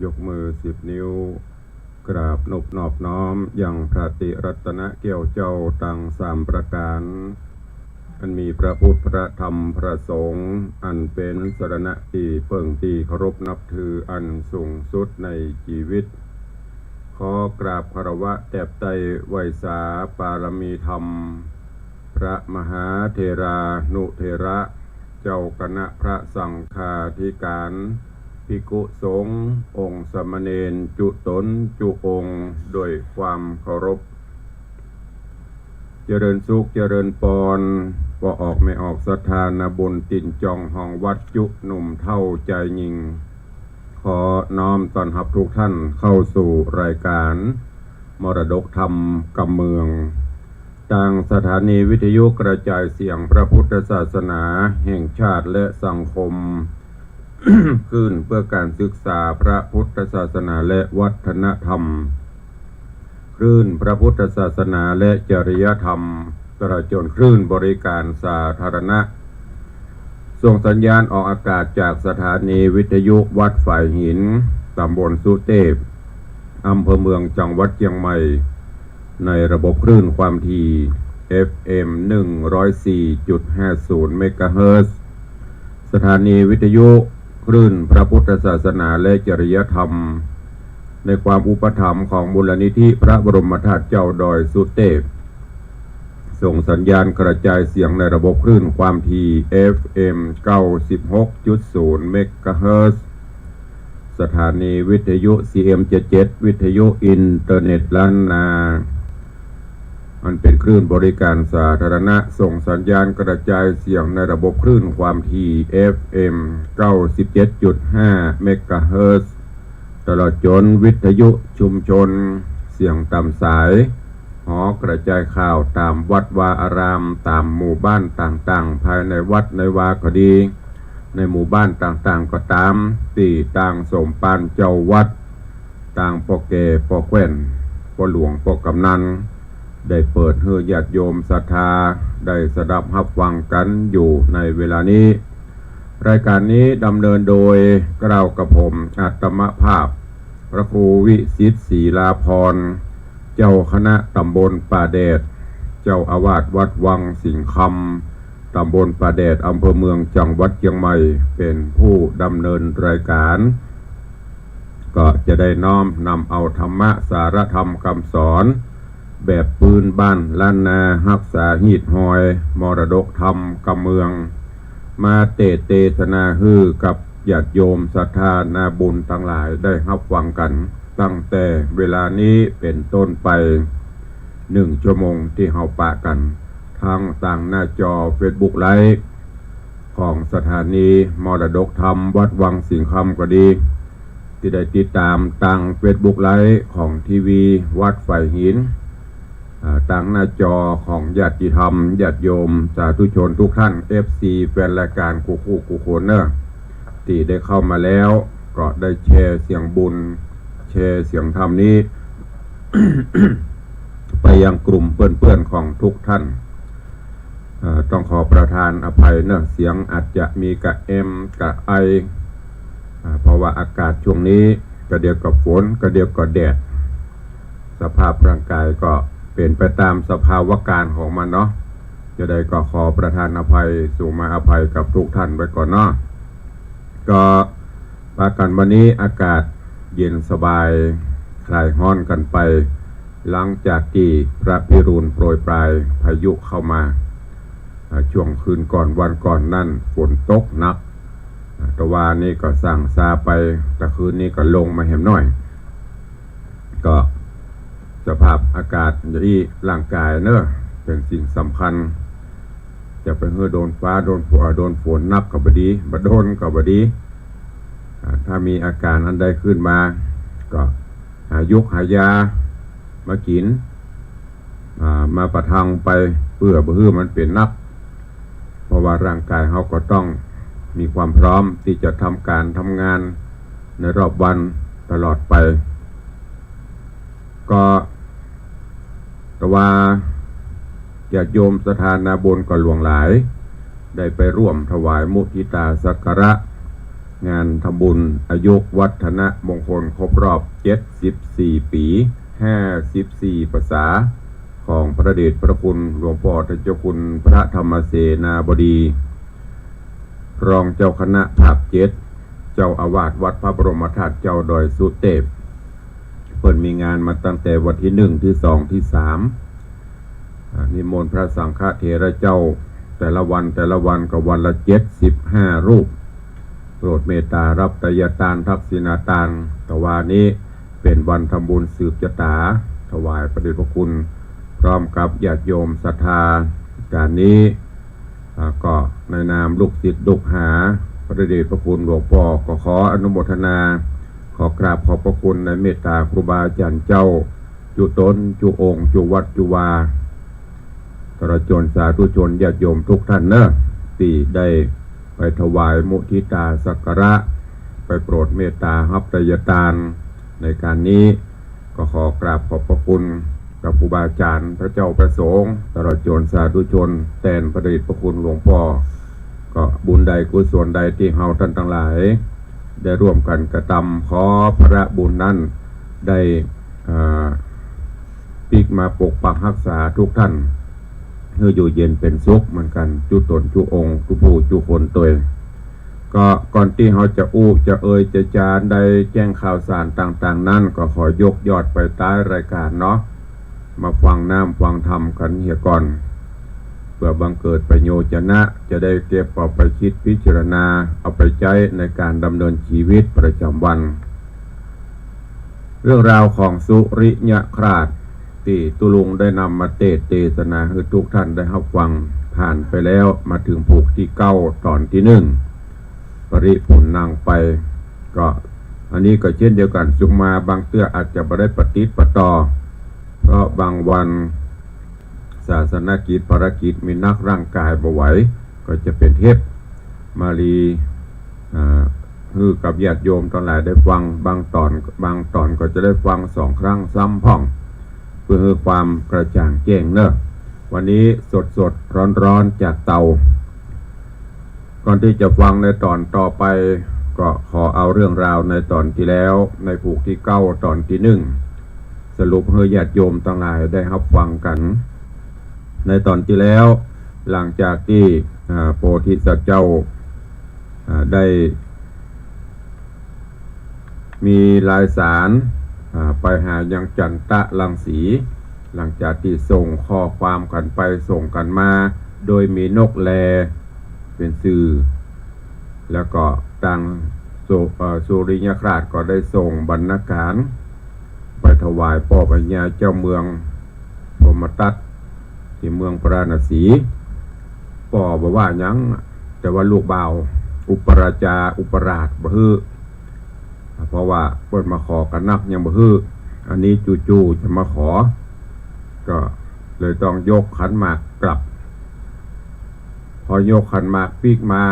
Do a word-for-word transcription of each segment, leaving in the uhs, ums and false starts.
ยกมือสิบนิ้ว กราบนบนอบน้อมยังพระติรัตนแก้วเจ้าตังสามประก๋าน อันมีพระพุทธ พระธรรม พระสงฆ์ อันเป๋นสรณะตี้เปิ้งตี้เคารพนับถืออันสูงสุดในจีวิต ขอกราบคารวะแตบไต้ไหว้สาปารมีธรรม พระมหาเถรานุเถระ เจ้าคณะพระสังฆาธิก๋าน ภิกขุสงฆ์องค์สามเณรจุ๊ต๋นจุ๊องค์ด้วยความเคารพ เจริญสุขเจริญปอน ป้อออกแม่ออกศรัทธานาบุญตี๋นจ่องห้องวัดจุ๊หนุ่มเฒ่าจายญิง ขอน้อมต้อนฮับทุกท่านเข้าสู่รายก๋านมรดกธรรมกำเมือง ตางสถานีวิทยุกระจายเสียงพระพุทธศาสนาแห่งชาติและสังคม คลื่นเพื่อการศึกษาพระพุทธศาสนาและวัฒนธรรม คลื่นพระพุทธศาสนาและจริยธรรม ตลอดจ๋นคลื่นบริการสาธารณะ ส่งสัญญาณออกอากาศจากสถานีวิทยุวัดฝายหิน ตำบลสุเตพ อำเภอเมือง จังหวัดเจียงใหม่ ในระบบคลื่นความถี่ เอฟเอ็ม หนึ่งร้อยสี่จุดห้าศูนย์ เมกะเฮิรตซ์ สถานีวิทยุคลื่นพระพุทธศาสนาและจริยธรรม ในความอุปถัมภ์ของมูลนิธิพระบรมธาตุเจ้าดอยสุเตพ ส่งสัญญาณกระจายเสียงในระบบคลื่นความถี่ เอฟเอ็ม เก้าสิบหกจุดศูนย์ เมกะเฮิรตซ์ สถานีวิทยุ ซีเอ็ม เจ็ดเจ็ด วิทยุอินเทอร์เน็ตล้านนา อันเป๋นคลื่นบริการสาธารณะ ส่งสัญญาณกระจายเสียงในระบบคลื่นความถี่ เอฟเอ็ม เก้าสิบเจ็ดจุดห้า เมกะเฮิรตซ์ ตลอดจ๋นวิทยุชุมชน เสียงต๋ามสาย หอกระจายข่าวต๋ามวัดวาอาราม ต๋ามหมู่บ้านต่างๆ ภายในวัดในวาก็ดี ในหมู่บ้านต่างๆ ก็ต๋าม ตี้ตางสมภารเจ้าวัด ตางป้อแก่ป้อแคว่น ป้อหลวงป้อกำนัน ได้เปิดหื้อญาติโยมศรัทธา ได้สดับฮับฟังกั๋นอยู่ในเวลานี้ รายก๋านนี้ดำเนินโดยเกล้ากระผมอาตมภาพ พระครูวิสิทธิ์ ศรีลาภรณ์ เจ้าคณะตำบลป่าแดด เจ้าอาวาสวัดวังสิงห์คำ ตำบลป่าแดด อำเภอเมือง จังหวัดเจียงใหม่ เป๋นผู้ดำเนินรายก๋าน ก็จะได้น้อมนำเอาธรรมะสารธรรมกำสอน แบบปื๊นบ้านล้านนา ฮักษาฮีตฮอยมรดกธรรมกำเมือง มาเตสน์เตสนาหื้อกับญาติโยมศรัทธานาบุญตังหลายได้ฮับฟังกั๋น ตั้งแต่เวลานี้เป๋นต้นไป หนึ่งชั่วโมงตี้เฮาปะกั๋น ตังตางหน้าจอเฟซบุ๊กไลฟ์ของสถานีมรดกธรรมวัดวังสิงห์คำก็ดี ตี้ได้ติดต๋ามตางเฟซบุ๊กไลฟ์ของทีวีวัดฝายหิน อ่า ตางหน้าจอของญาติธรรม ญาติโยม สาธุชนทุกท่าน เอฟซี แฟนรายก๋านกู้ๆ กู้คนเน่อ ตี้ได้เข้ามาแล้ว ก็ได้แชร์เสียงบุญ แชร์เสียงธรรมนี้ ไปยังกลุ่มเปื้อนๆ ของทุกท่าน เอ่อ ต้องขอประทานอภัยเน่อ เสียงอาจจะมีกระแอมกระไอ อ่า เพราะว่าอากาศช่วงนี้กระเดี๋ยวก็ฝน กระเดี๋ยวก็แดด สภาพร่างกายก็เป๋นไปต๋ามสภาวะก๋ารณ์ของมันเนาะ จะใดก็ขอประทานอภัย สุมาอภัยกับทุกท่านไว้ก่อนเนาะ ก็ปะกั๋นวันนี้อากาศเย็นสบาย คลายฮ้อนกั๋นไป หลังจากตี้พระพิรุณโปรยปรายพายุเข้ามา อ่า ช่วงคืนก่อนวันก่อนนั้นฝนตกหนัก อ่า ตะวานี้ก็ส่างซาไป ตะคืนนี้ก็ลงมาแหมหน้อย ก็สภาพอากาศอย่างอี้ ร่างกายเน่อ เป๋นสิ่งสำคัญ จะไปหื้อโดนฟ้า โดนฝน โดนฝนนักก็บ่ดี บ่โดนก็บ่ดี อ่า ถ้ามีอาก๋ารอันใดขึ้นมา ก็หายุกหายามากิ๋น อ่า มาประทังไป เปื้อบ่หื้อมันเป๋นนัก เพราะว่าร่างกายเฮาก็ต้องมีความพร้อมตี้จะทำก๋านทำงานในรอบวันตลอดไป ก็ ตะวาญาติโยมศรัทธานาบุญก็หลวงหลาย ได้ไปร่วมถวายมุทิตาสักการะ งานทำบุญอายุวัฒนมงคลครบรอบเจ็ดสิบสี่ปี๋ ห้าสิบสี่พรรษา ของพระเดชพระคุณหลวงป้อต้านเจ้าคุณพระธรรมเสนาบดี รองเจ้าคณะภาคเจ็ด เจ้าอาวาสวัดพระบรมธาตุเจ้าดอยสุเตพ เปิ้นมีงานมาตั้งแต่วันตี้หนึ่ง ตี้สอง ตี้สาม อ่า นิมนต์พระสังฆเถระเจ้า แต่ละวัน แต่ละวันก็วันละเจ็ดสิบห้ารูป โปรดเมตตาฮับไตรยตานทักษิณาตาน ตะวานี้เป๋นวันทำบุญสืบจะต๋า ถวายพระเดชพระคุณ พร้อมกับญาติโยมศรัทธา ก๋านนี้ อ่า ก็ในนามลูกศิษย์ลูกหาพระเดชพระคุณหลวงป้อ ก็ขออนุโมทนา ขอกราบขอบพระคุณในเมตตาครูบาอาจารย์เจ้า จุ๊ต๋น จุ๊องค์ จุ๊วัดจุ๊วา ตลอดจ๋นสาธุชนญาติโยมทุกท่านเนาะ ตี้ได้ไปถวายมุทิตาสักการะ ไปโปรดเมตตาฮับไตรยตานในก๋านนี้ ก็ขอกราบขอบพระคุณกับครูบาอาจารย์ พระเจ้าพระสงฆ์ ตลอดจ๋นสาธุชน แตนพระเดชพระคุณหลวงป้อ ก็บุญใดกุศลใดตี้เฮาต้านตังหลาย ได้ร่วมกั๋นกระตำ ขอผละบุญนั้นได้ อ่า ปิ๊กมาปกปักฮักษาทุกท่าน หื้ออยู่เย็นเป๋นสุขเหมือนกั๋น จุ๊ต๋นจุ๊องค์ จุ๊ผู้จุ๊คนตวย ก็ก่อนตี้เฮาจะอู้จะเอ่ยจะจ๋าได้แจ้งข่าวสารต่างๆ นั้น ก็ขอยกยอดไปใต้รายก๋านเนาะ มาฟังน้ำฟังธรรมกั๋นเหียก่อน เปื้อบังเกิดประโยชน์จะนะ จะได้เก็บเอาไปคิดพิจารณา เอาไปใจ๊ในก๋านดำเนินชีวิตประจ๋ำวัน เรื่องราวของสุริยคราส ตี้ตุ๊ลุงได้นำมาเตสน์เตสนาหื้อทุกท่านได้ฮับฟัง ผ่านไปแล้วมาเถิงผูกตี้เก้า ต๋อนตี้หนึ่ง ปริปุณณังไป ก็อันนี้ก็เช่นเดียวกั๋น สุขมาบางเตื้ออาจจะบ่ได้ปะติดปะต่อ เพราะบางวัน ศาสนกิจภารกิจมีนัก ร่างก๋ายบ่ไหว ก็จะเป๋นเทปมาลี อ่า หื้อกับญาติโยมตังหลายได้ฟัง บางต๋อน บางต๋อนก็จะได้ฟังสองครั้งซ้ำพ่อง เปื้อหื้อความกระจ่างแจ้งเนาะ วันนี้สดๆ ฮ้อนๆ จากเตา ก่อนตี้จะฟังในต๋อนต่อไป ก็ขอเอาเรื่องราวในต๋อนตี้แล้ว ในผูกตี้เก้า ต๋อนตี้หนึ่ง สรุปหื้อญาติโยมตังหลายได้ฮับฟังกั๋น ในต๋อนตี้แล้ว หลังจากตี้ อ่า โพธิสัตว์เจ้า อ่า ได้ มีลายสาร อ่า ไปหายังจันตะรังสี หลังจากตี้ส่งข้อความกั๋นไปส่งกั๋นมา โดยมีนกแลเป๋นสื่อ แล้วก็ตางสุ เอ่อ สุริยคราสก็ได้ส่งบรรณาการ ไปถวายป้อพญาเจ้าเมืองพรหมทัตตี้เมืองพาราณสี ป้อบ่ว่าหยัง แต่ว่าลูกบ่าวอุปราจาอุปราชบ่หื้อ เพราะว่าเปิ้นมาขอกั๋นนักยังบ่หื้อ อันนี้จู่ๆ จะมาขอ ก็เลยต้องยกขันหมากกลับ พอยกขันหมากปิ๊กมา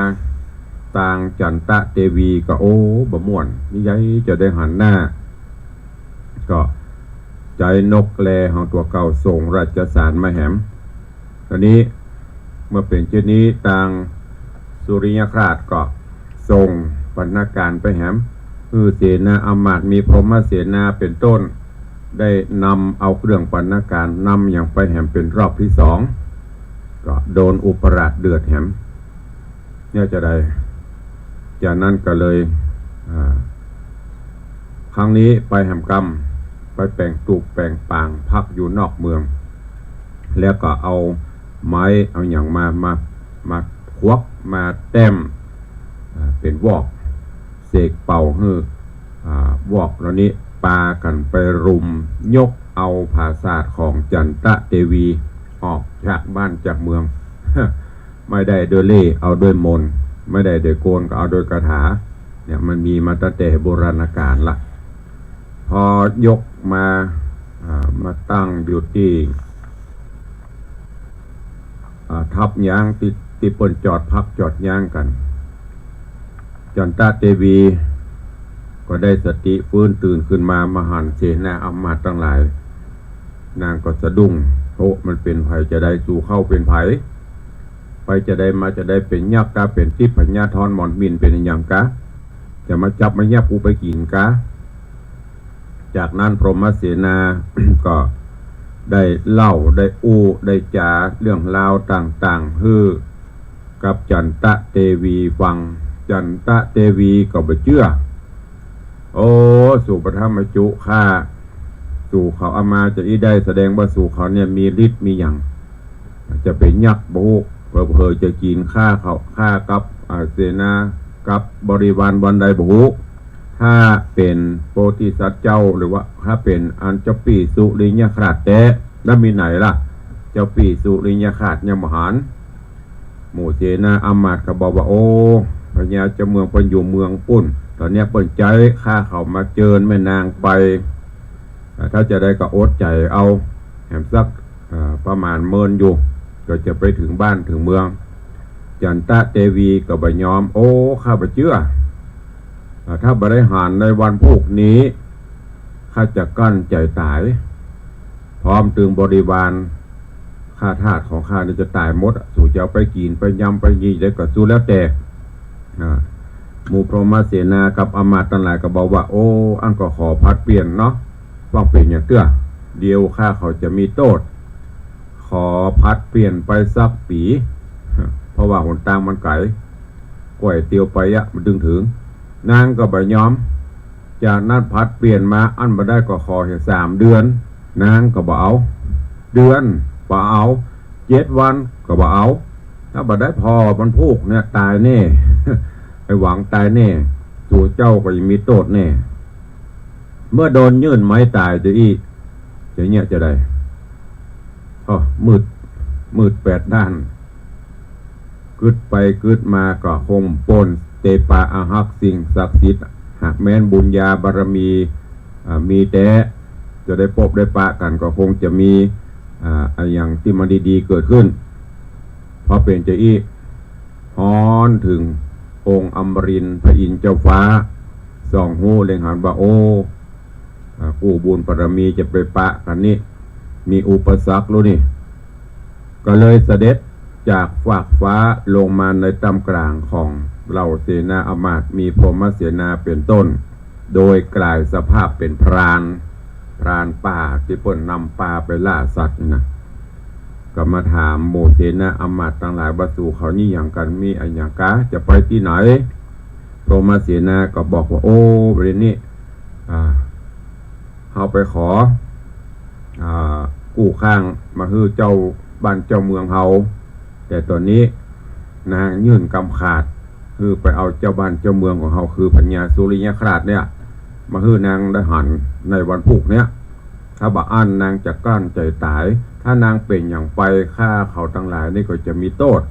ตางจันตะเตวีก็ โอ้ บ่ม่วน นี่ใยจะได้หันหน้า ก็ใจ๊นกแลของตั๋วเก่าส่งราชสารมาแหม ต๋อนนี้เมื่อเป๋นเช่นนี้ ตางสุริยคราสก็ส่งบรรณาการไปแหม หื้อเสนาอำมาตย์มีพรหมเสนาเป๋นต้น ได้นำเอาเครื่องบรรณาการนำหยังไปแหมเป๋นรอบตี้สอง ก็โดนอุปราชเดือดแหม เนี่ยจะได้ จากนั้นก็เลย อ่า ครั้งนี้ไปแหมกำ ไปแป๋งตูบแป๋งปางพักอยู่นอกเมือง แล้วก็เอาไม้เอาหยังมา มา มาควักมาแต้ม อ่า เป๋นวอก เสกเป่าหื้อ อ่า วอกเหล่านี้ปากั๋นไปรุมยกเอาผาสาทของจันตะเตวีออกจากบ้านจากเมือง ไม่ได้ด้วยเล่ห์ เอาด้วยมนต์ ไม่ได้ด้วยกล ก็เอาด้วยคาถา เนี่ยมันมีมาตั้งแต่โบราณกาลละ พอยกมา อ่า มาตั้งอยู่ตี้ อ่า ทับย้างตี้ ตี้เปิ้นจอดพักจอดย้างกั๋น จันตะเตวีก็ได้สติฟื้นตื่นขึ้นมา มาหันเสนาอำมาตย์ตังหลาย นางก็สะดุ้ง โอ้ มันเป๋นใผจะใด สูเข้าเป๋นใผ ไปจะใดมาจะใด เป๋นยักษ์กา เป๋นทิพยธรหมอนหมิ่น เป๋นอะหยังกา จะมาจับมายับกูไปกิ๋นกา จากนั้นพรหมเสนา ก็ได้เล่าได้อู้ได้จ๋าเรื่องราวต่างๆ หื้อกับจันตะเตวีฟัง จันตะเตวีก็บ่เจื้อ โอ้ สูบธรรมจุข้า สูเขาเอามาจะอี้ได้ แสดงว่าสูเขาเนี่ยมีฤทธิ์มีหยัง จะเป๋นยักษ์บ่ฮู้ เผลอๆ จะกิ๋นข้าเขา ข้ากับ อ่า เสนากับบริวารบ่อนใดบ่ฮู้ ถ้าเป๋นโพธิสัตว์เจ้า หรือว่าถ้าเป๋นอันเจ้าปี้สุริยคราชแต๊ แล้วมีไหนล่ะ เจ้าปี้สุริยคราชยังบ่หัน หมู่เสนาอำมาตย์ก็บอกว่า โอ้ พญาเจ้าเมืองเปิ้นอยู่เมืองปุ้น ต๋อนเนี้ยเปิ้นใจ๊ข้าเขามาเจิญแม่นางไป อ่า ถ้าจะได้ก็อดใจ๋เอา แหมสัก อ่า ประมาณเมินอยู่ ก็จะไปเถิงบ้านเถิงเมือง จันตะเตวีก็บ่ยอม โอ้ ข้าบ่เจื้อ อ่า ถ้าบ่ได้หันในวันพูกนี้ ข้าจะกลั้นใจ๋ต๋าย พร้อมตึงบริวาร ข้าทาสของข้านี่จะต๋ายหมดอะ สูจะเอาไปกิ๋นไปยำไปยี่ได้ก็สุดแล้วแต่ อ่า หมู่พรหมเสนากับอำมาตย์ตังหลายก็บอกว่า โอ้ อั้นก็ขอผลัดเปลี่ยนเนาะ ว่าเป๋นหยังเตื้อ เดี๋ยวข้าเขาจะมีโต้ษ ขอผลัดเปลี่ยนไปสักปี๋ เพราะว่าหนตางมันไก๋ ก๋วยเตี๋ยวไปอะมันตึงเถิง นางก็บ่ยอม จากนั้นผลัดเปลี่ยนมา อั้นบ่ได้ก็ขอแค่สามเดือน นางก็บ่เอา เดือนบ่เอา เจ็ดวันก็บ่เอา ถ้าบ่ได้ผ่อวันพูกเนี่ยต๋ายแน่ ไอ้หวังต๋ายแน่ สูเจ้าก็จะมีโต้ษแน่ เมื่อโดนยื่นไม้ต๋ายจะอี้ จะเยียะจะใด อ้อ มืด มืดแปดด้าน กึ๊ดไปกึ๊ดมาก็คงป้น เตปาอาฮักสิ่งศักดิ์สิทธิ์ หากแม้นบุญญาบารมี อ่า มีแต๊ จะได้ปบได้ปะกั๋นก็คงจะมี อ่า อะหยังตี้มันดีๆ เกิดขึ้น พอเป๋นจะอี้ ฮ้อนเถิงองค์อมรินทร์พระอินทร์เจ้าฟ้า ส่องฮู้เล็งหันว่า โอ้ อ่า กู้บุญบารมีจะไปปะกั๋นนี่ มีอุปสรรคแล้วนี่ ก็เลยเสด็จจากฟากฟ้าลงมาในต้ามกลางของเหล่าเสนาอำมาตย์ มีพรหมเสนาเป๋นต้น โดยกลายสภาพเป๋นพราน พรานป่าตี้เปิ้นนำป่าไปล่าสัตว์นี่นะ ก็มาถามหมู่เสนาอำมาตย์ตังหลายว่า สูเขานี่หยังกั๋น มีอะหยังกา จะไปตี้ไหน พรหมเสนาก็บอกว่า โอ้ ประเดี๋ยวนี้ อ่า เฮาไปขอ อ่า กู้ข้างมาหื้อเจ้าบ้านเจ้าเมืองเฮา แต่ต๋อนนี้นางยื่นกำขาด หื้อไปเอาเจ้าบ้านเจ้าเมืองของเฮา คือพญาสุริยคราชเนี่ย มาหื้อนางได้หันในวันพูกเนี่ย ถ้าบ่อั้นนางจะกลั้นใจ๋ต๋าย ถ้านางเป๋นหยังไป ข้าเขาตังหลายนี่ก็จะมีโต้ษ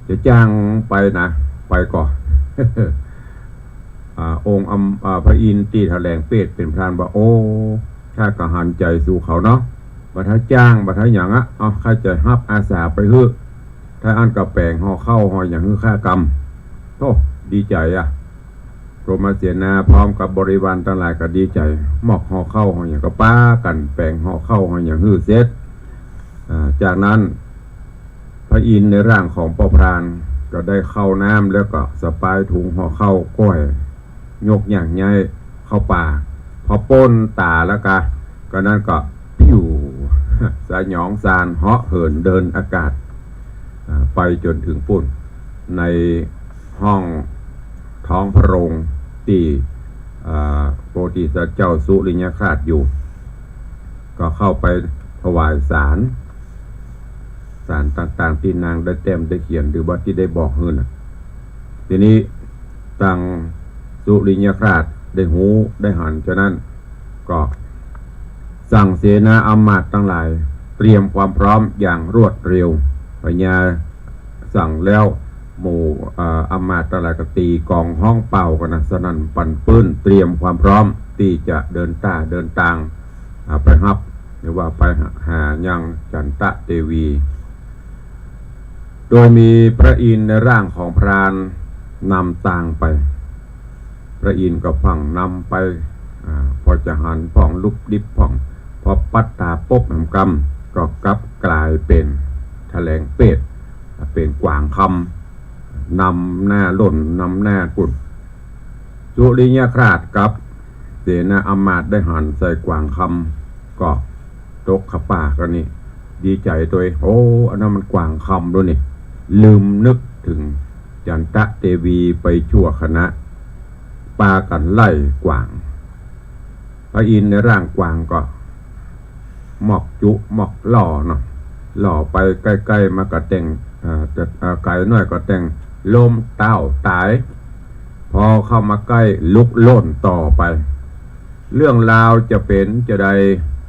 จะจ้างไปนะ ไปก่อ อ่า องค์อำ อ่า พระอินทร์ตี้แถลงเปตเป๋นพรานว่า โอ้ ข้าก็หันใจ๋สูเขาเนาะ บ่ถ้าจ้าง บ่ถ้าหยังอะ เอา ข้าจะฮับอาสาไปหื้อ ถ้าอั้นก็แป๋งห่อข้าวห่อหยังหื้อข้ากำ โธ่ ดีใจ๋อะ พรหมเสนาพร้อมกับบริวารตังหลายก็ดีใจ๋ มอบห่อข้าวห่อหยังก็ปากั๋นแป๋งห่อข้าวห่อหยังหื้อเสร็จ อ่า จากนั้น พระอินทร์ในร่างของป้อพรานก็ได้เข้าน้ำแล้วก็สะปายถุงห่อข้าวก้อย ยกย่างย้ายเข้าป่า พอป๊นต๋าแล้วกา ก็นั้นก็ปิ้ว สยองซานเหาะเหินเดินอากาศ อ่า ไปจ๋นเถิงปู๊น ในห้องท้องพระโรงตี้ อ่า โพธิสัตว์เจ้าสุริยคราชอยู่ ก็เข้าไปถวายสาร สารต่างๆ ตี้นางได้แต้มได้เขียน หรือว่าตี้ได้บอกหื้อน่ะ ทีนี้ตังสุริยคราชได้ฮู้ได้หัน ฉะนั้นก็สั่งเสนาอำมาตย์ตังหลายเตรียมความพร้อมอย่างรวดเร็ว พญาสั่งแล้ว หมู่ เอ่อ อำมาตย์ตังหลายก็ตี๋กลองฮ้องเป่ากั๋นนะ สนั่นปั่นปื้น เตรียมความพร้อมตี้จะเดินต้าเดินตาง อ่า ไปฮับ หรือว่าไปหายังจันตะเตวี โดยมีพระอินทร์ในร่างของพรานนำตางไป พระอินทร์ก็พ่องนำไป อ่า พอจะหันพ่องลุบลิบพ่อง พอปัดต๋าปุ๊บแหมกำ ก็กลับกลายเป๋นแถลงเปต เป๋นกวางคำ นำหน้าล่น นำหน้ากุ่น สุริยคราสกับเสนาอำมาตย์ได้หันใส่กวางคำ ก็ตกขะป้ากั๋นนี่ ดีใจ๋ตวย โอ้ อันนั้นมันกวางคำด้วยนี่ ลืมนึกเถิงจันทะเตวีไปชั่วขณะ ปากั๋นไล่กวาง พระอินทร์ในร่างกวางก็ มอกจุมอกล่อเนาะ ล่อไปใก้ๆ มาก็แต่ง เอ่อ แต่ เอ่อ ไก๋น้อยก็แต่งล้มเต๊าต๋าย พอเข้ามาใก้ลุกโล่นต่อไป เรื่องราวจะเป๋นจาใด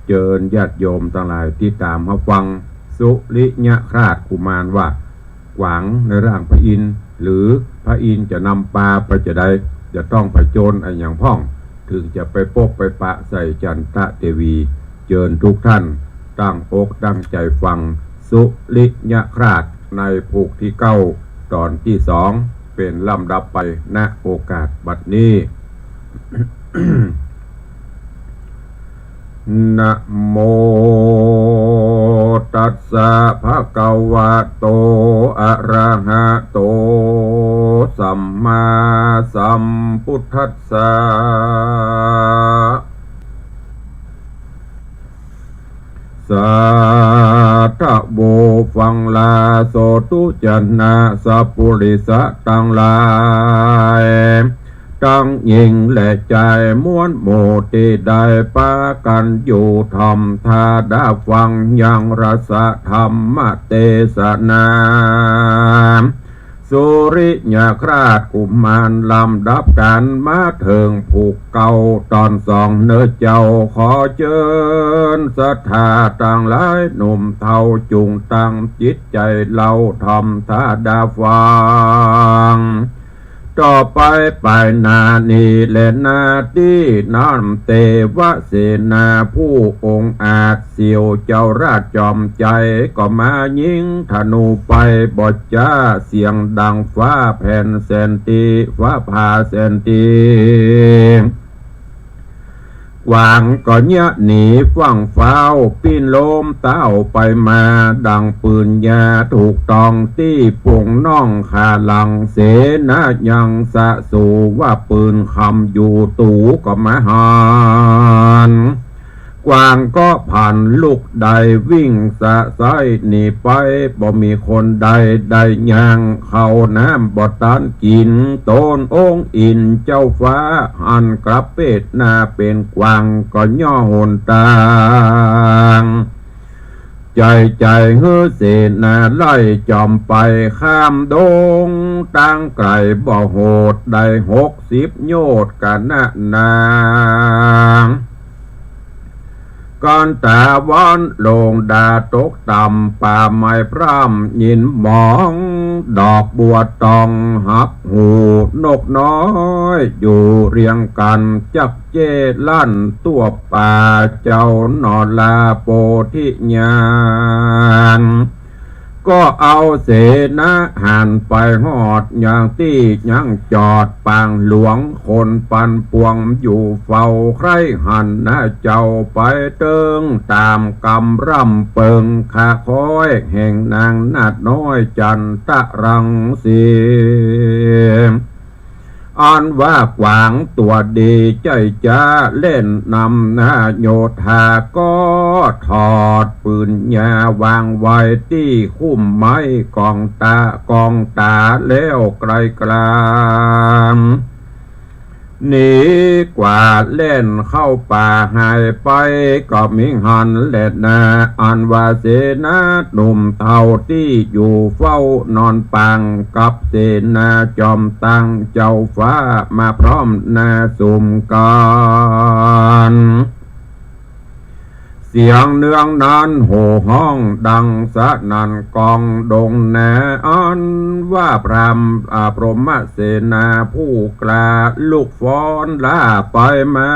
เจิญญาติโยมตังหลายติดต๋ามฮับฟัง สุริยคราสกุมารว่า กวางในร่างพระอินทร์ หรือพระอินทร์จะนำปาไปจาใด จะต้องผจญอะหยังพ่อง เถิงจะไปปบไปปะใส่จันทะเตวี เจิญทุกท่านตั้งอกตั้งใจ๋ฟัง สุริยคราสในผูกตี้เก้า ต๋อนตี้สอง เป๋นลำดับไป ณ โอกาสบัดนี้ นะโมตัสสะ ภะคะวะโต อะระหะโต สัมมาสัมพุทธัสสะ สาธุ ฟังลาโสธุชนะสัปปุริสะตังหลาย ตังญิงและจายมวลหมู่ตี้ได้ปากั๋นอยู่ถ่อมต๋าดาฟังยังรสธรรมเตสนา สุริยคราสกุมารลำดับกั๋นมาเถิงผูกเก้าต๋อนสองเน่อเจ้า ขอเจิญศรัทธาตังหลายหนุ่มเฒ่าจุ่งตั้งจิตใจ๋เล่าถ่อมต๋าดาฟัง ต่อไปไปหน้านี้แลนา ตี้นั้นเตวเสนาผู้องอาจ เสี้ยวเจ้าราชจอมใจ๋ ก็มายิงธนูไปบ่จ๊า เสียงดังฟ้าแผ่นแสนตี้ ฟ้าผ่าแสนตี้ กวางก็เยียะหนีฟั่งฟ้าว ปิ้นโลมเต๊าไปมา ดังปืนยาถูกตองตี้ ปุงน้องข้าหลัง เสนายังสะสูว่าปืนคำอยู่ ตั๋วก็มาหัน กวางก็ผันลุกได้วิ่งสะไส้หนีไป บ่มีคนใดได้ย่าง ข้าวน้ำบ่ตันกิ๋น ต๋นองค์อินทร์เจ้าฟ้า หันกลับเปดหน้าเป๋นกวาง ก็ย่อหนตาง ใจ๋ใจ๋หื้อเสนาไล่จอมไป ข้ามดงตางไก๋บ่โหด ได้หกสิบโยชน์กะนะนา ก่อนต๋าวันลงดาตกต่ำ ป่าไม้พร่ำยินหมอง ดอกบัวตองหับหู นกน้อยอยู่เรียงกั๋น จักเจ้ลั่นตั้วป่า เจ้าหนอลาโปธิญาณ ก็เอาเสนาหันไปฮอดยังตี้ยังจอด ปางหลวงคนปันปวงอยู่เฝ้า ใคร่หันหน้าเจ้าไปเติง ต๋ามกำร่ำเปิง ข้าค้อยแห่งนางนาฏน้อยจันทรังสี อันว่ากวางตั๋วดีใจ๊จ๊า เล่นนำหน้าโยธา ก็ถอดปืนยาวางไว้ตี้คุ้มไม้ กองต๋ากองต๋าแล้วไกลกลาง หนีกว่าเล่นเข้าป่าหายไป ก็มิหันแลนา อันว่าเสนาหนุ่มเฒ่าตี้อยู่เฝ้านอนปาง กับเสนาจอมตั้งเจ้าฟ้ามาพร้อมหน้าสุมกั๋น เสียงเนืองนั้นโห่ฮ้องดังสนั่นกองดงนา อันว่าพราหมณ์ อ่า พรหมเสนาผู้กล้า ลุกฟ้อนล้าไปมา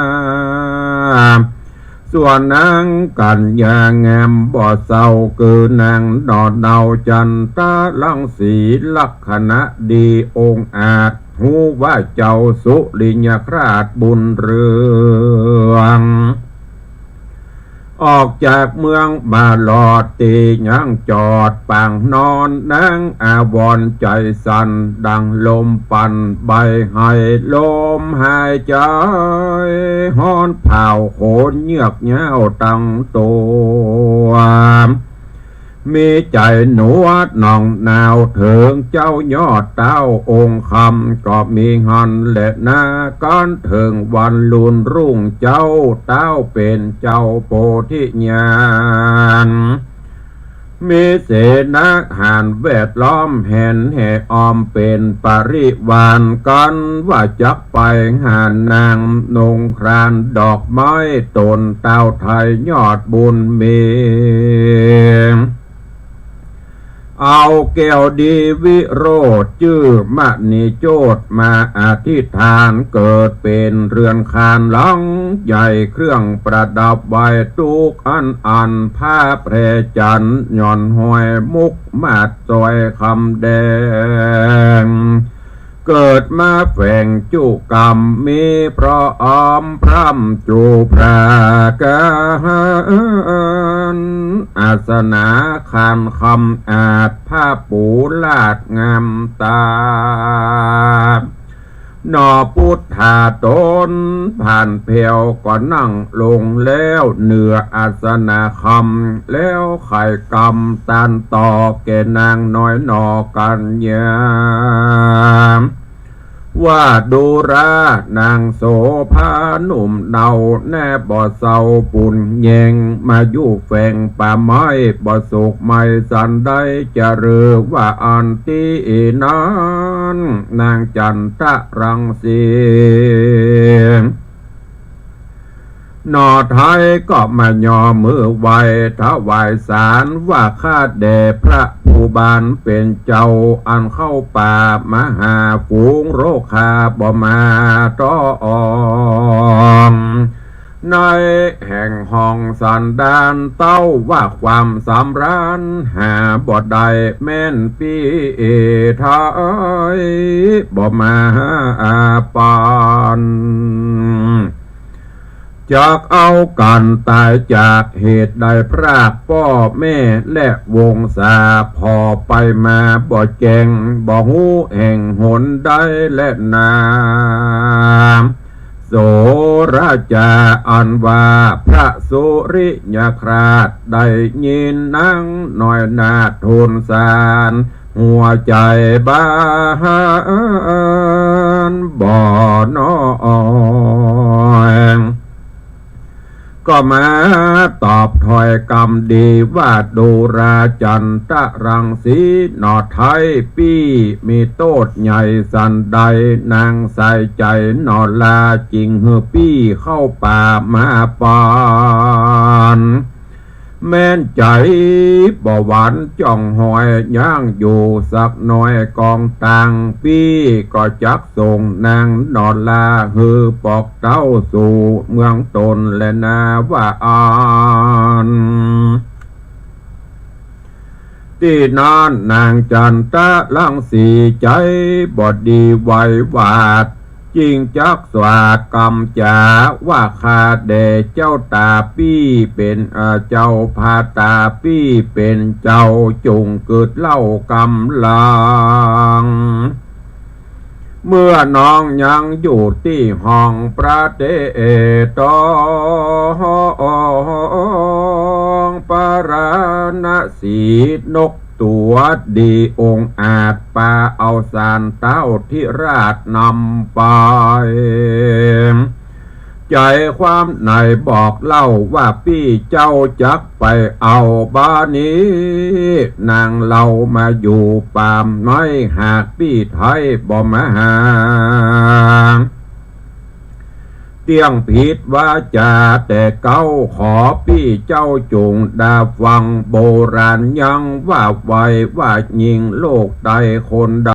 ส่วนนางกัญญางามบ่เศร้า คือนางหนอเนาจันทรังสี ลักษณะดีองอาจ ฮู้ว่าเจ้าสุริยคราสบุญเรือง ออกจากเมืองมาลอดตี้ยังจอดปางนอน นางอาวรณ์ใจ๋สั่นดังลมปั่น ใบ้หื้อลมหายใจ๋ฮ้อนเผาโขนเยือกเย้าตังตั๋ว มีใจ๋หนัวหนองหนาวเถิงเจ้ายอดเต้าองค์คำ ก็มีหั้นแลนา กั๋นเถิงวันลุนรุ่งเจ้าเต้าเป๋นเจ้าโพธิญาณ มีเสนาหารแวดล้อมแหนแห่อ้อมเป๋นปริวารกั๋น ว่าจักไปหานาง นุ่งครานดอกไม้ต๋นเต้าไท้ยอดบุญมี เอาแก้วดีวิโรจน์จื้อมณีโจทย์มาอธิษฐาน เกิดเป๋นเรือนคานหลังใหญ่ เครื่องประดับไว้ตุ๊กอันอัน ผ้าแพรจันทร์หย่อนห้อยมุกมาดสร้อยคำแดง เกิดมาแฝงจุกรรมมีพร้อมพร่ำจูพรากาหาร อาสนะคานคำอาด ผ้าปูลาดงามตา หน่อปุทธาต๋นผ่านแผ้วก็นั่งลงแล้ว เหนืออาสนะคำ แล้วไขกรรมตานต่อแก่นางน้อยหน่อกัญญา ว่าดูรา นางโสภาหนุ่มเนา แน่บ่เศร้าบุญแยง มาอยู่แฝงป่าไม้ บ่สุขไม่สันใด จะรือว่าอันตี้นั้น นางจันทรังสี หน่อไท้ก็มาย่อมือไหว้ถวายสาร ว่าข้าแด่พระผู้บานเป๋นเจ้า อันเข้าป่ามหาฝูงโรคาบ่มาตอง ในแห่งห้องสันดานเต้า ว่าความสำราญหาบ่ได้ แม่นปี้ไท้บ่มาปาน จักเอากั๋นต๋ายจากเหตุใด พรากป้อแม่และวงศา ผ่อไปมาบ่แจ้ง บ่ฮู้แห่งหนใดแลนา โสราจาอันว่าพระสุริยคราช ได้ยินนางน้อยนาฏทูลสาร หัวใจ๋บานบ่น้อย ก็มาตอบถ้อยกำดี ว่าดูราจันทรังสี หน่อไท้ปี้มีโต้ษใหญ่สันใด นางใส่ใจ๋หน่อลา จึงหื้อปี้เข้าป่ามาปาน แม่นใจ๋บ่หวั่นจ้องหอย ยังอยู่สักหน่อย กองตางปี้ก็จักส่งนางหน่อลา หื้อปอกเต้าสู่เมืองต๋นแลนา ว่าอั้น ตี้นั้นนางจันทรังสีใจ๋บ่ดีไหวหวาด จึงจักสวาดกำจ๋า ว่าข้าแด่เจ้าต๋าปี้เป๋น เอ่อ เจ้าพาต๋าปี้เป๋นเจ้า จุ่งกึ๊ดเล่ากำลัง เมื่อน้องยังอยู่ตี้ห้องประเทศตองปาราณสี นกตั๋วดีองอาจปาเอาสารเต้าธิราชนำไป ใจ๋ความในบอกเล่าว่าปี้เจ้าจักไปเอาบ้านนี้ นางเฮามาอยู่ป่าไม้ หากปี้ไท้บ่มาหา เตี้ยงผิดวาจ๋าแต่เก๊า ขอปี้เจ้าจุ่งดาฟัง โบราณยังว่าไว้ ว่าญิงโลกใดคนใด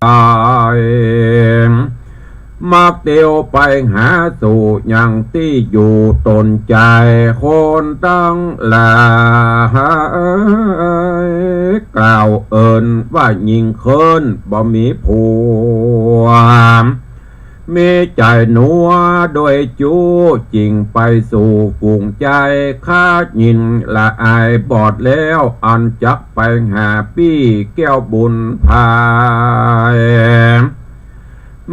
มักเตียวไปหาสู่ยังตี้อยู่ต๋นใจ๋ คนตังหลายกล่าวเอิ้นว่าญิงเคิ้นบ่มีผัว มีใจ๋หนัวด้วยจู๊ จิ่งไปสู่ฝูงใจ๊ ข้ายินละอายบอดแล้ว อันจักไปหาปี้แก้วบุญภาย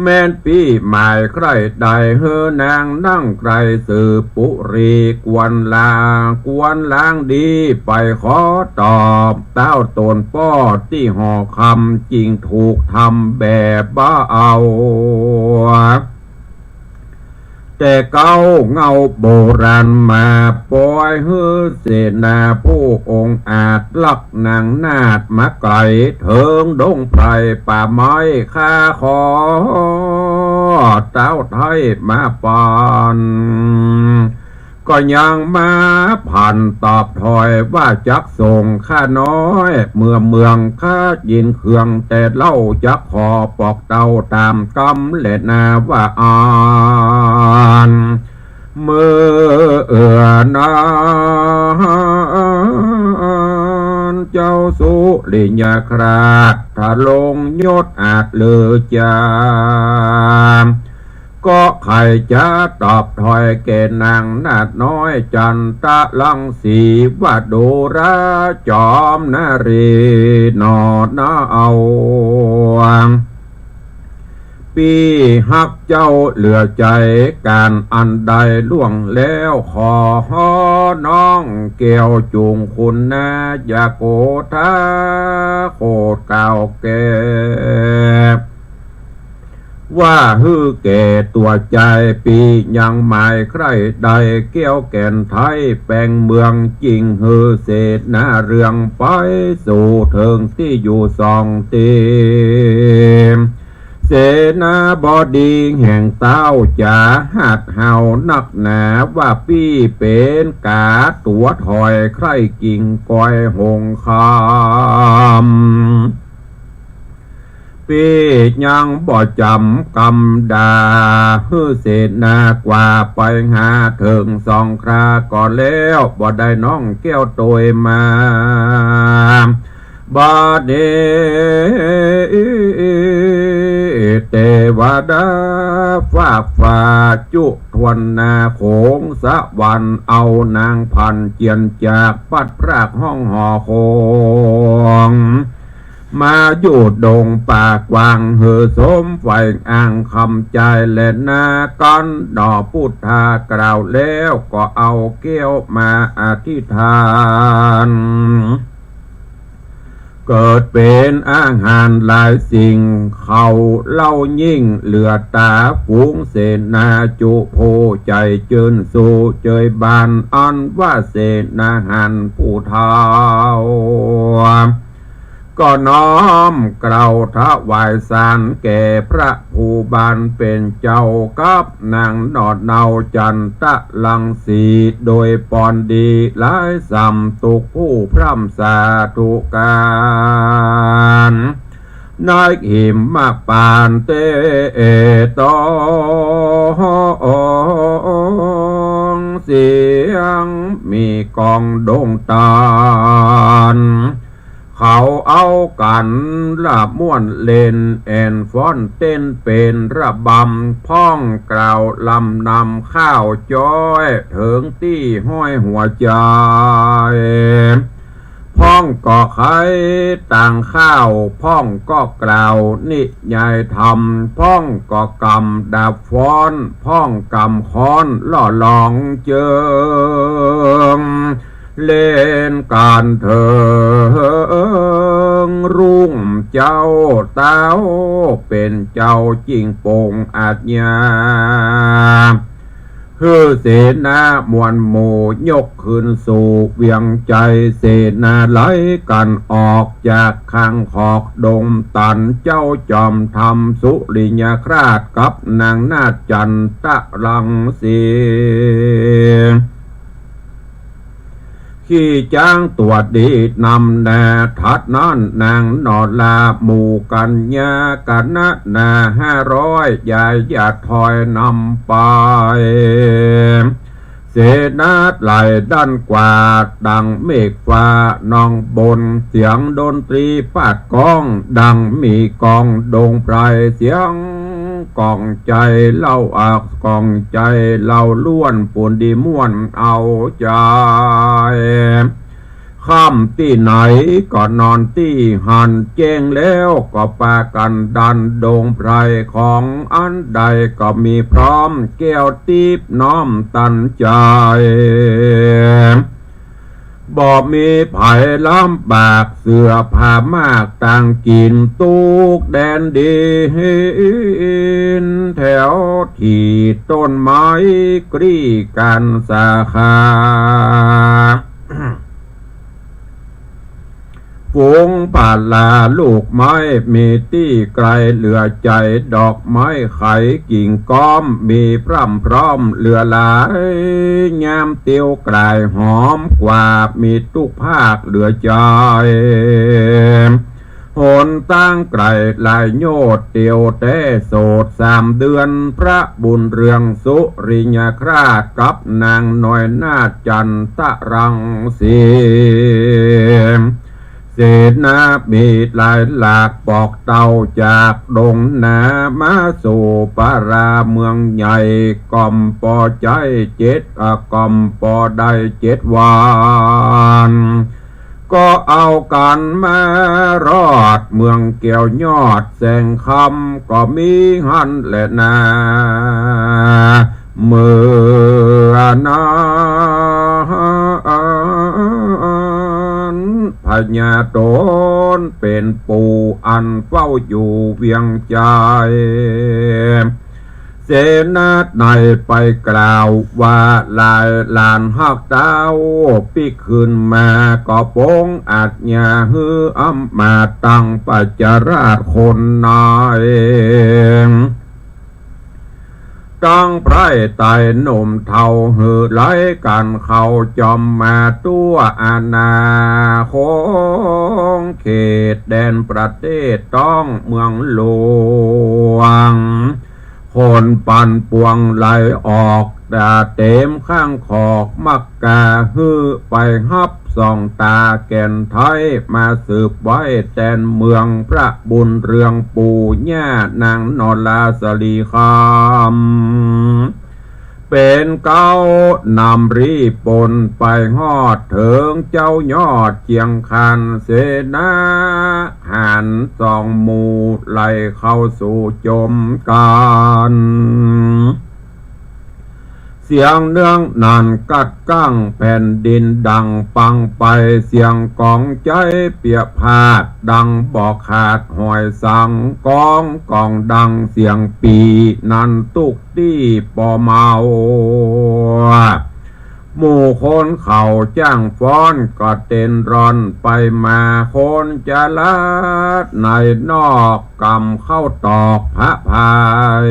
แม้นปี้หมายใคร่ใด หื้อนางนั่งไกลสืบปุรี กวนลา กวนลางดี ไปขอตอบเต้าตนป้อตี้หอคำ จิ่งถูกทำแบบบ่เอา แต่เก๊าเงาโบราณมาปอย หื้อเสนาผู้องอาจ ลักนางนาฏมาไกล เถิงดงไพรป่าไม้ ข้าขอเต้าไท้มาปาน ก็ยังมาผันตอบถอย ว่าจักส่งข้าน้อยเมือเมือง ข้ายินเคืองแต่เล่า จักขอปอกเต้าต๋ามกำแลนา ว่าอั้น เมื่อนั้นเจ้าสุริยคราช ทรงยศอาจเลิศจ๋า ก็ใค่จะตอบถอยแก่นางนาฏน้อย จันตะรังสี ว่าดูราจอมนารีหนอนาเอา ปี้ฮักเจ้าเหลือใจ๋ ก๋านอันใดล่วงแล้ว ขอฮ้อน้องแก้วจุ่งคุณนา อย่าโกธาโขดกล่าวแก่ ว่าหื้อแก่ตั๋วใจ๋ ปี้ยังหมายใคร่ใด แก้วแก่นไท้แปงเมือง จิ่งหื้อเสนาเรืองไปสู่เถิงตี้อยู่สองตี้ เสนาบดีแห่งเต้าจ๋า ฮัดเฮานักหนา ว่าปี้เป๋นก๋าตั๋วถอย ใคร่กิ่งกอยหงคำ ปี้ยังบ่จ๋ำกำดา หื้อเสนากว่าไปหาเถิงสองคราก็แล้ว บ่ได้น้องแก้วโตยมา บัดนี้เตวดาฟากฟ้าจุทวนนาโขงสวรรค์ เอานางพันเจียนจากปัดพรากห้องหอโขง มาอยู่ดงป่ากว้าง หื้อสมใฝ่อ้างคำใจ๋แลนา กั๋นหนอพุทธากล่าวแล้ว ก็เอาแก้วมาอธิษฐาน เกิดเป๋นอาหารหลายสิ่ง เข้าเล้ายิ่งเหลือต๋า ฝูงเสนาจุผู้ใจ๋จื้นสู้เจยบาน อันว่าเสนาหารผู้เฒ่า ก็น้อมเกล้าถวายสารแก่พระผู้บานเป๋นเจ้ากับนางหนอดเนาจันตะรังสี โดยปอนดีหลายส่ำ ตุ๊กผู้พร่ำสาธุก๋าน ในหิมพานเตตอง เสียงมีกองดงตาน เขาเอากั๋นละม่วนเล่น แอ่นฟ้อนเต้นเป๋นระบำ พ่องกล่าวลำนำข้าวจ้อย เถิงตี้ห้อยหัวใจ๋ พ่องก็ไขต่างข้าว พ่องก็กล่าวนิยายธรรม พ่องก็กำดาบฟ้อน พ่องกำค้อนล่อลองเจิง เล่นก๋านเถิงรุ่งเจ้า เต้าเป๋นเจ้าจิ่งปงอาชญา หื้อเสนามวลหมู่ยกขึ้นสู่เวียงชัย เสนาไหลกั๋นออกจากข้างขอกดงตัน เจ้าจอมธรรมสุริยคราชกับนางนาฏจันตะรังสี ขี่จ๊างตั๋วดีนำหน้า ถัดนั้นนางหนอดลาหมู่กัญญา คณะนาห้าร้อย ยายหยาดถอยนำไป เสนาไหลดั้นกว่าดังเมฆฟ้านองบน เสียงดนตรีปาดก้องดังมีกองดงไพร เสียง ก๋องใจ๋เฮา อักก๋องใจ๋เฮาล้วน ปูนดีม่วนเอาใจ๋ ค่ำตี้ไหนก็นอนตี้หั้น แจ้งแล้วก็ปากั๋นดัน ดงไพรของอันใดก็มีพร้อม แก้วติ๊บน้อมตันใจ๋ บ่มีใผลำบาก เสื้อผ้ามากตางกิ๋น ตุ๊กแดนดิน แถวตี้ต้นไม้กลี้กั๋นสาขา ฝูงผลาลูกไม้มีตี้ไก๋เหลือใจ๋ ดอกไม้ไขกิ่งก้อมมีพร่ำพร้อมเหลือหลาย ยามเตียวกลายหอมกว่ามีตุ๊กภาคเหลือใจ๋ หนตางไก๋หลายโยชน์ เตียวแต๊โสดสามเดือน พระบุญเรืองสุริยคราชกับนางน้อยนาถจันทรังสี เสนามีหลายหลากปอกเต้าจากดงนามาสู่ปาราเมืองใหญ่ ก่อมปอใจ๊เจ็ด อ่ะ ก่อมปอได้เจ็ดวัน ก็เอากั๋นมารอดเมืองแก้วยอดแสงคำ ก็มีหั้นแหละนา เมื่อนั้นพญาต๋นเป๋นปู่อันเฝ้าอยู่เวียงใจ๋ เสนาในไปกล่าวว่า หลายหลานฮักเต้าปิ๊กคืนมา ก็ปรงอาจญาหื้ออำมาตย์ตั้งปัจจราชคนใน ตั้งไพร่ไต่หนุ่มเฒ่าหื้อไหลกั๋นเข้าจอมมาตั้วอาณา คงเขตแดนประเทศต้องเมืองหลวง คนปั่นป่วงไหลออก ตาเต็มข้างขอกมักกา หื้อไปฮับส่องตาแก่นไทย มาสืบไว้แตนเมืองพระบุญเรืองปู่ย่านางนราสลีคำ เป๋นเก๊านำรีบปนไปฮอดเถิงเจ้ายอดเจียงคาน เสนาหารสองหมู่ไหลเข้าสู่จมกั๋น เสียงเนืองนันกัดกั้งแผ่นดินดังปังไป เสียงกองใจ๊เปียพาดดังบ่ขาดหอยสัง ก้องกองดังเสียงปี่นันตุ๊กตี้ปอเมา หมู่คนเขาจ้างฟ้อนก็เต้นร่อนไปมา คนจะลัดในนอกกำเข้าตอกพระพาย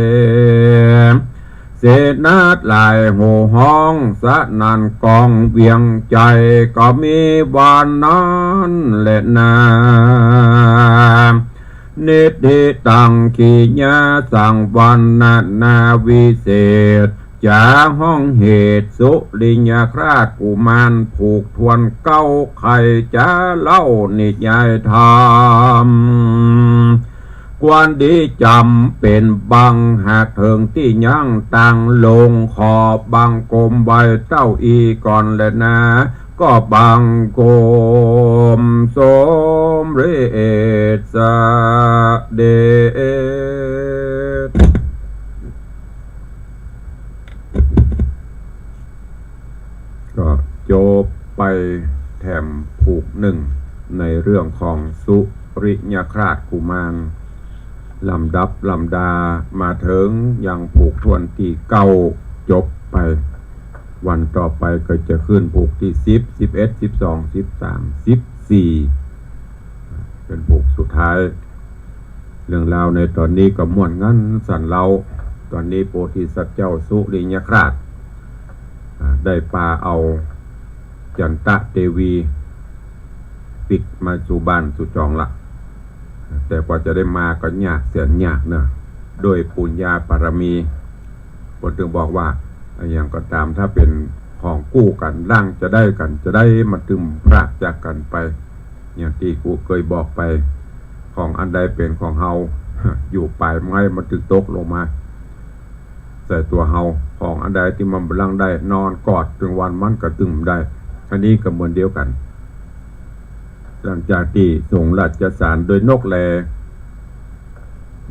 เสนาหลายโห่ฮ้องสนั่นกองเวียงใจ๋ ก็มีวันนั้นแหละนา นิทธิตัง ขีญาสัง วรรณนาวิเศษ จ๋าฮ้องเหตุสุริยคราชกุมารผูกถ้วนเก๊า ใค่จะเล่านิยายธรรม ควรดีจ๋ำเป๋นบัง หากเถิงตี้ยั้งตางลง ขอบังคมไหว้เต้าอี้ก่อนแลนา ก็บังคมสมเร็จเสด็จ ก็จบไปแถมผูกนึ่ง ในเรื่องของสุริยคราชกุมาร ลำดับลำดามาเถิงยังผูกถ้วนตี้เก๊าจบไป วันต่อไปก็จะขึ้นผูกตี้สิบ สิบเอ็ด สิบสอง สิบสาม สิบสี่ เป๋นผูกสุดท้าย เรื่องราวในต๋อนนี้ก็ม่วนงันสันเล้า ต๋อนนี้โพธิสัตว์เจ้าสุริยคราช อ่า ได้ปาเอาจันตะเตวีปิ๊กมาสู่บ้านสู่จองละ แต่กว่าจะได้มาก็ยากแสนยากเนาะ โดยปุญญาบารมี เปิ้นจึงบอกว่า อะหยังก็ต๋าม ถ้าเป๋นของกู้กั๋น หลังจะได้กั๋น จะได้มาตึมพรากจากกั๋นไป อย่างตี้กูเกยบอกไป ของอันใดเป๋นของเฮา อยู่ป๋ายไม้มันตึงตกลงมาใส่ตั๋วเฮา ของอันใดตี้มันบ่ลังได้ นอนกอดตึงวันมันก็ตึงบ่ได้ อันนี้ก็เหมือนเดียวกั๋น หลังจากตี้ส่งราชสารโดยนกแล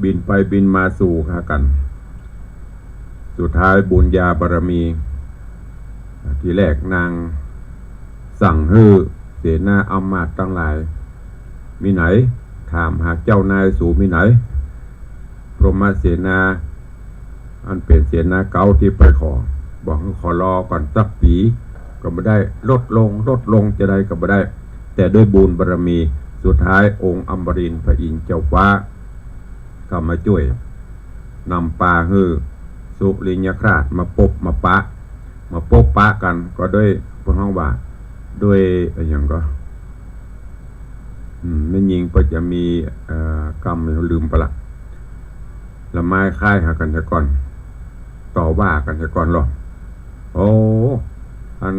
บินไปบินมาสู่หากั๋น สุดท้ายบุญญาบารมี ทีแรกนางสั่งหื้อเสนาอำมาตย์ตังหลาย มีไหน ถามหาเจ้านายสูมีไหน พรหมเสนา อันเป๋นเสนาเก๊าตี้ไปขอ บอกหื้อขอรอก่อนสักปี๋ ก็บ่ได้ ลดลง ลดลงจะใดก็บ่ได้ แต่ด้วยบุญบารมี สุดท้ายองค์อมรินทร์พระอินทร์เจ้าฟ้า ก็มาจ้วย นำปาหื้อสุริยคราสมาปบมาปะ มาปบปะกั๋น ก็ด้วย เปิ้นฮ้องว่า ด้วยอะหยังก็ อืม แม่ญิงเปิ้นจะมี เอ่อ กำ ลืมไปละ ละไม้ค่ายหากั๋นเสียก่อน ต่อว่ากั๋นเสียก่อนลอ โอ้ อัน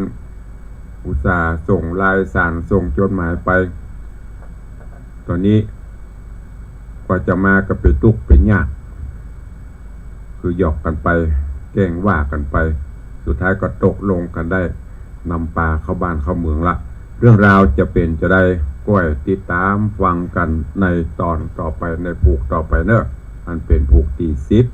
อุตส่าห์ส่งลายสารส่งจดหมายไป ต๋อนนี้กว่าจะมาก็เป๋นตุ๊กเป๋นยาก คือหยอกกั๋นไป แกล้งว่ากั๋นไป สุดท้ายก็ตกลงกั๋นได้ นำปาเข้าบ้านเข้าเมืองละ เรื่องราวจะเป๋นจะใด ก้อยติดต๋ามฟังกั๋นในต๋อนต่อไป ในผูกต่อไปเนาะ อันเป๋นผูกตี้สิบ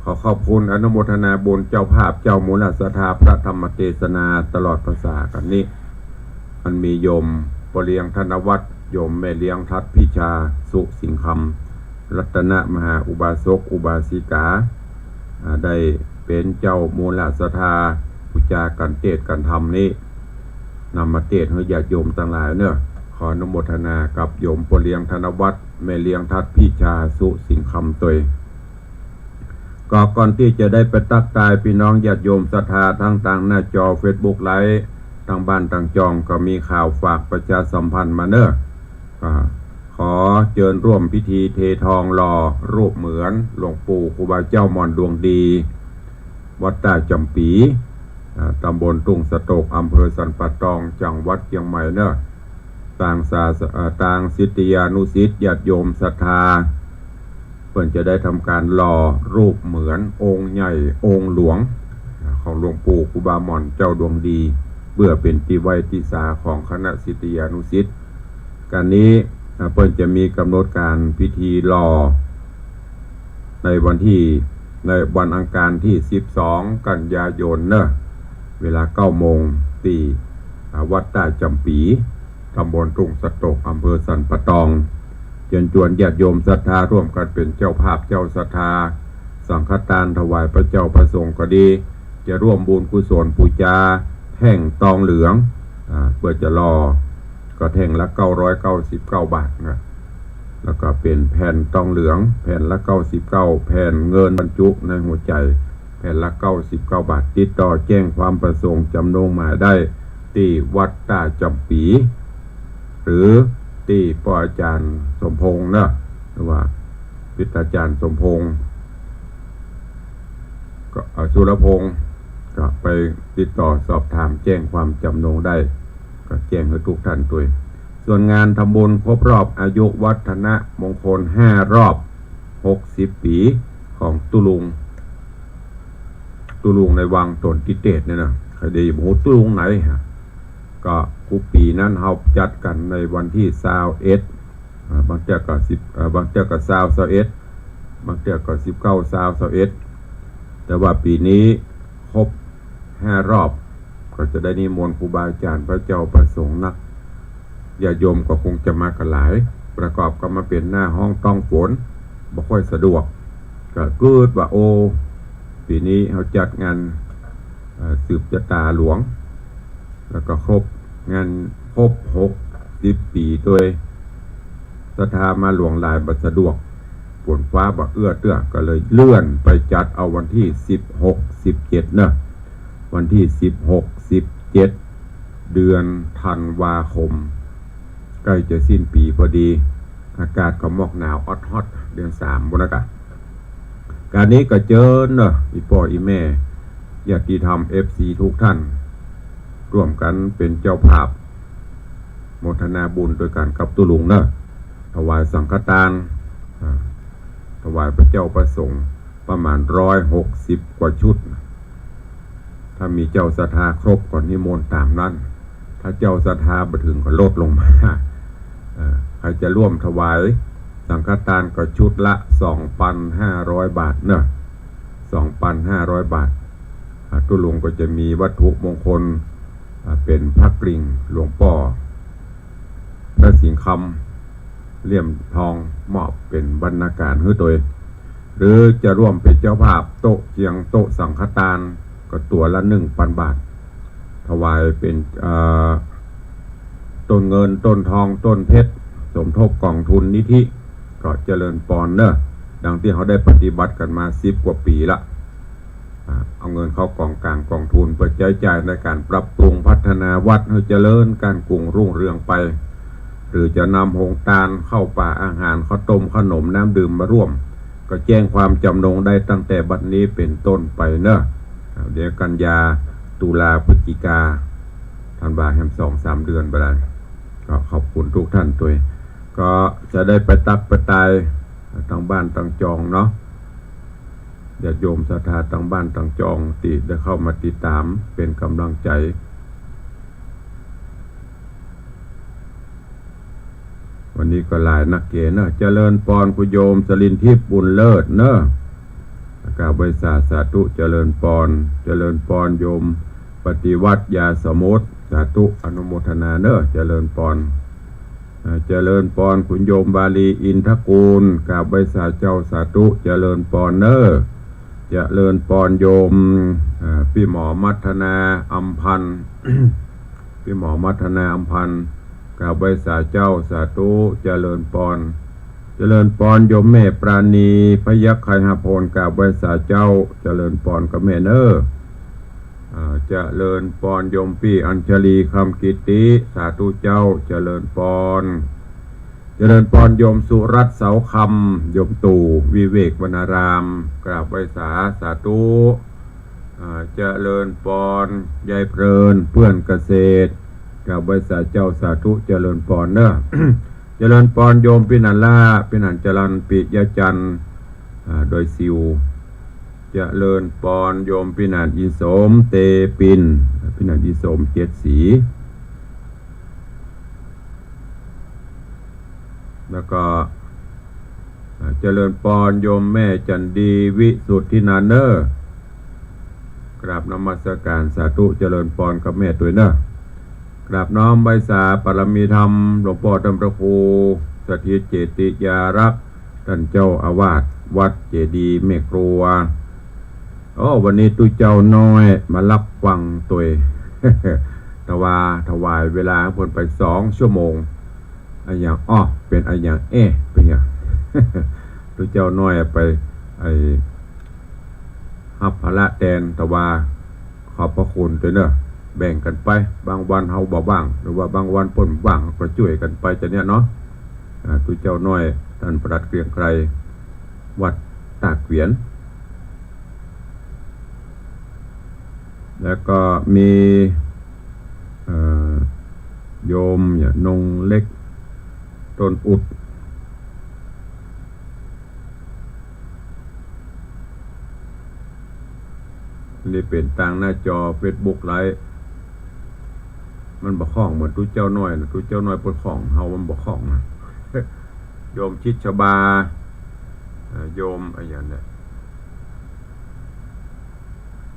ขอขอบคุณอนุโมทนาบุญเจ้าภาพเจ้ามูลศรัทธาพระธรรมเตสนาตลอดพรรษากั๋นนี้ อันมีโยมป้อเลี้ยงธนวัฒน์ โยมแม่เลี้ยงทัดพิชา สุสิงห์คำ รัตนมหาอุบาสกอุบาสิกา อ่า ได้เป๋นเจ้ามูลศรัทธา ปู๋จากั๋นเตสน์กั๋นธรรมนี้ นำมาเตสน์หื้อญาติโยมตังหลายเนาะ ขออนุโมทนากับโยมป้อเลี้ยงธนวัฒน์ แม่เลี้ยงทัดพิชา สุสิงห์คำตวย ก็ก่อนตี้จะได้ไปตั๊กตายปี้น้องญาติโยมศรัทธาตังตางหน้าจอเฟซบุ๊กไลฟ์ ตังบ้านตังจองก็มีข่าวฝากประชาสัมพันธ์มาเนาะ อ่า ขอเจิญร่วมพิธีเททองหล่อรูปเหมือนหลวงปู่ครูบาเจ้าหม่อนดวงดี วัดต้าจ๋ำปี๋ อ่า ต๋ำบลทุ่งสะตก อำเภอสันป่าตอง จังหวัดเจียงใหม่เนาะ ตางศาส- เอ่อ ตางศิษยานุศิษย์ญาติโยมศรัทธา เปิ้นจะได้ทำก๋านหล่อรูปเหมือนองค์ใหญ่องค์หลวง ของหลวงปู่ครูบาหม่อนเจ้าดวงดี เปื้อเป๋นตี้ไหว้ตี้สาของคณะศิษยานุศิษย์ ก๋านนี้ อ่า เปิ้นจะมีก๋ำหนดก๋านพิธีหล่อ ในวันตี้ ในวันอังคารตี้สิบสองกันยายนเนาะ เวลาเก้าโมง ตี้ อ่า วัดต้าจ๋ำปี๋ ต๋ำบลทุ่งสะตก อำเภอสันป่าตอง เจิญจวนญาติโยมศรัทธาร่วมกั๋นเป๋นเจ้าภาพเจ้าศรัทธา สังฆทานถวายพระเจ้าพระสงฆ์ก็ดี จะร่วมบุญกุศลปู๋จาแท่งตองเหลือง อ่า เปื้อจะหล่อ ก็แท่งละเก้าร้อยเก้าสิบเก้าบาทนะ แล้วก็เป๋นแผ่นตองเหลือง แผ่นละเก้าสิบเก้า แผ่นเงินบรรจุในหัวใจ๋ แผ่นละเก้าสิบเก้าบาท ติดต่อแจ้งความประสงค์จ๋ำนงหมายได้ตี้วัดต้าจ๋ำปี๋ หรือตี้ป้ออาจ๋ารย์สมพงษ์เนาะ หรือว่าพิตาจ๋ารย์สมพงษ์ ก็ เอ่อ สุรพงษ์ ก็ไปติดต่อสอบถามแจ้งความจ๋ำนงได้ ก็แจ้งหื้อกู้ต้านตวย ส่วนงานทำบุญครบรอบอายุวัฒนมงคลห้ารอบหกสิบปี๋ของตุ๊ลุง ตุ๊ลุงในวังต๋นตี้เตสน์เนี่ยนะ ใผได้ฮู้ตุ๊ลุงไหนฮะ ก็กู้ปี๋นั้นเฮาจัดกั๋นในวันตี้ซาวเอ็ด อ่า บางเตื้อก็สิบ อ่า บางเตื้อก็ซาว ซาวเอ็ด บางเตื้อก็สิบเก้า ซาว ซาวเอ็ด แต่ว่าปี๋นี้ครบห้ารอบ ก็จะได้นิมนต์ครูบาอาจ๋ารย์พระเจ้าพระสงฆ์นัก ญาติโยมก็คงจะมากั๋นหลาย ประกอบกับมาเป๋นหน้าฮ้อนต้องฝน บ่ค่อยสะดวก ก็กึ๊ดว่า โอ้ ปี๋นี้เฮาจัดงาน เอ่อ สืบจะต๋าหลวง แล้วก็ครบ งานครบหกสิบปี๋ตวย ศรัทธามาหลวงหลายบ่สะดวก ฝนฟ้าบ่เอื้อเตื้อ ก็เลยเลื่อนไปจัดเอาวันตี้สิบหก สิบเจ็ดเนาะ วันตี้สิบหก สิบเจ็ด เดือนธันวาคม ใก้จะสิ้นปี๋พอดี อากาศก็หมอกหนาวออดฮอด เดือนสามปู้นนะกะ ก๋านนี้ก็เจิญเนาะ อี่ป้ออี่แม่ ญาติธรรม เอฟซี กู้ต้าน ร่วมกั๋นเป๋นเจ้าภาพ โมทนาบุญตวยกั๋นกับตุ๊ลุงเนาะ ถวายสังฆทาน อ่า ถวายพระเจ้าพระสงฆ์ประมาณร้อยหกสิบกว่าชุด ถ้ามีเจ้าศรัทธาครบก็นิมนต์ต๋ามนั้น ถ้าเจ้าศรัทธาบ่เถิงก็ลดลงมา เอ่อ ใผจะร่วมถวายสังฆทานก็ชุดละสองปันห้าร้อยบาทเนาะ สองปันห้าร้อยบาท อ่า ตุ๊ลุงก็จะมีวัตถุมงคล อ่า เป๋นพระกริ่งหลวงป้อ พระสิงห์คำ เลี่ยมทอง มอบเป๋นบรรณาการหื้อตวย หรือจะร่วมเป๋นเจ้าภาพโต๊ะเจียงโต๊ะสังฆทาน ก็ตั๋วละหนึ่งปันบาท ถวายเป๋น เอ่อ ต้นเงิน ต้นทอง ต้นเพชร สมทบก๋องทุนนิธิ ก็เจริญปอนเนาะ ดังตี้เฮาได้ปฏิบัติกั๋นมาสิบกว่าปี๋ละ อ่า เอาเงินเข้าก๋องกลางก๋องทุน เปื้อใจ๊จ่ายในก๋านปรับปรุงพัฒนาวัดหื้อเจริญก้านกุ่งรุ่งเรืองไป หรือจะนำโฮงตาน ข้าวป๋าอาหาร ข้าวต้มขนม น้ำดื่มมาร่วม ก็แจ้งความจำนงได้ตั้งแต่บัดนี้เป๋นต้นไปเนาะ อ่า เดี๋ยวกันยา ตุลา พฤศจิกา ธันวา แหมสองสามเดือนไปแล้ว ก็ขอบคุณทุกท่านตวย ก็จะได้ไปตักไปตายตางบ้านตางจองเนาะ ญาติโยมศรัทธาตางบ้านตางจองตี้ได้เข้ามาติดต๋ามเป๋นก๋ำลังใจ๋ วันนี้ก็หลายนักเก๋เนาะ เจริญปอนคุณโยมสลินทิพย์บุญเลิศเนาะ กราบไหว้สา สาธุ เจริญปอน เจริญปอนโยมปฏิวัติยาสมุทร สาธุ อนุโมทนาเนาะ เจริญปอน อ่า เจริญปอนคุณโยมวาลีอินทกูล กราบไหว้สาเจ้า สาธุ เจริญปอนเนาะ เจริญปอนโยม อ่า ปี้หมอมัทนาอำพันธ์ ปี้หมอมัทนาอำพันธ์ กราบไหว้สาเจ้า สาธุ เจริญปอน เจริญปอนโยมแม่ปราณี พยัคฆ์ไคหพล กราบไหว้สาเจ้า เจริญปอนกับแม่เนาะ อ่า เจริญปอนโยมปี้อัญชลี คำกิตติ สาธุเจ้า เจริญปอน เจริญปอนโยมสุรัตน์เสาคำ โยมตู่วิเวกวรรณาราม กราบไหว้สา สาธุ อ่า เจริญปอนยายเพลิน เพื่อนเกษตร กราบไหว้สาเจ้า สาธุ เจริญปอนเนาะ เจริญปอนโยมปี้หนันล่า ปี้หนันจรัญ ปิยะจันทร์ อ่า ดอยซิว เจริญปอนโยมปี้หนันอินสม เตปิน ปี้หนันอินสม เจ็ดสี แล้วก็ อ่า เจริญปอนโยมแม่จันดี วิสุทธินันท์เนาะ กราบนมัสการ สาธุ เจริญปอนกับแม่ตวยเนาะ กราบน้อมไหว้สาปารมีธรรมหลวงป้อต้านพระครูสถิตเจติยารักษ์ ต้านเจ้าอาวาสวัดเจดีย์แม่ครัว โอ้ วันนี้ตุ๊เจ้าน้อยมาฮับฟังตวย แต่ว่าถวายเวลาเปิ้นไปสองชั่วโมง อะหยัง อ้อ เป๋นอะหยัง เอ๊ะ เป๋นหยัง ตุ๊เจ้าน้อยไป ไอ้ ฮับภาระแตน แต่ว่าขอบพระคุณตวยเนาะ แบ่งกั๋นไป บางวันเฮาบ่ว่าง หรือว่าบางวันเปิ้นว่าง ก็จ้วยกั๋นไป จะเนี่ยเนาะ อ่า ตุ๊เจ้าน้อย ต้านปลัดเกรียงไกร วัดต้าเกวียน แล้วก็มี เอ่อ โยมเนี่ย นงเล็ก ต้นอุด นี่เป๋นตางหน้าจอเฟซบุ๊กไลฟ์ มันบ่คล่องเหมือนตุ๊เจ้าน้อยนะ ตุ๊เจ้าน้อยเปิ้นคล่อง เฮามันบ่คล่องนะ โยมชิดชบา อ่า โยมอะหยังเนี่ย